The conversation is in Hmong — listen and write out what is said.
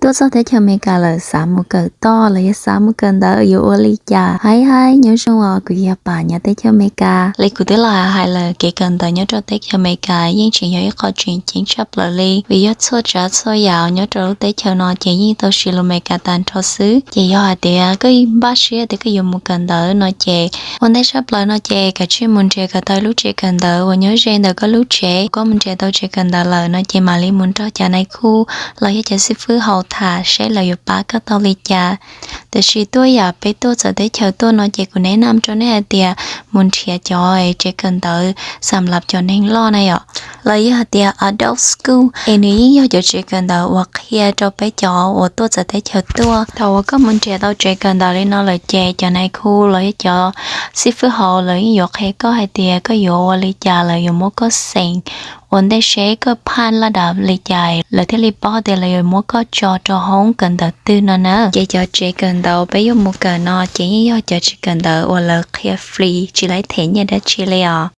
Tuaj txog teb chaws Amelikas lawm xav mus kawm toj los yog xav mus kawm ntawv yuav ua li cas? Haib haib, nyob zoo os, kuv yog Pam nyob teb chaws Amelikas. Li kuv twb los hais lawm, kev kawm ntawv nyob rau teb chaws Amelikas yeej tseem yog ib qho tseem ceeb tshaj plaws li, vim yog txhua tsav txhua yam nyob rau lub teb chaws no ces yeej tau siv lus Amelikas tag nrho xwb. Ces yog hais tias koj npaj siab tias koj yuav mus kawm ntawv no ces ua ntej tshaj plaws no ces kav tsij mus nrhiav kom tau lub tsev kawm ntawv uas nyob ze ntawm koj lub tsev. Koj mus nrhiav tau tsev kawm ntawv lawm no ces mam li mus nrog cov nais khu los yog cov xib fwb hauv tham seb lawv yuav pab koj tau li cas. Tiam sis tuaj yam peb tuaj txawv teb chaws tuaj no ces kuv neb nam rau nej hais tias mus nrhiav cov tsev kawm ntawv xam lab cov neeg loj na yom, los yog hais tias adult school, es nws yeej yog cov tsev kawm ntawv uas qhia rau peb cov uas tuaj txawv teb chaws tuaj. Thaum uas koj mus nrhiav tau tsev kawm ntawv li no lawm ces cov nais khu los yog cov xib fwb hauv lawv yeej yuav qhia koj hais tias koj yuav ua li cas, lawv yuav muab koj xeem ua ntej seb koj phaj laj dav li cas lawv thiaj li paub tias lawv yuav muab koj tso rau hoob kawm ntawv twg no na. Ces cov tsev kawm ntawv peb yuav mus kawm no ces yeej yog cov tsev kawm ntawv uas lawv qhia free tsis laib them nyiaj dab tsi li os.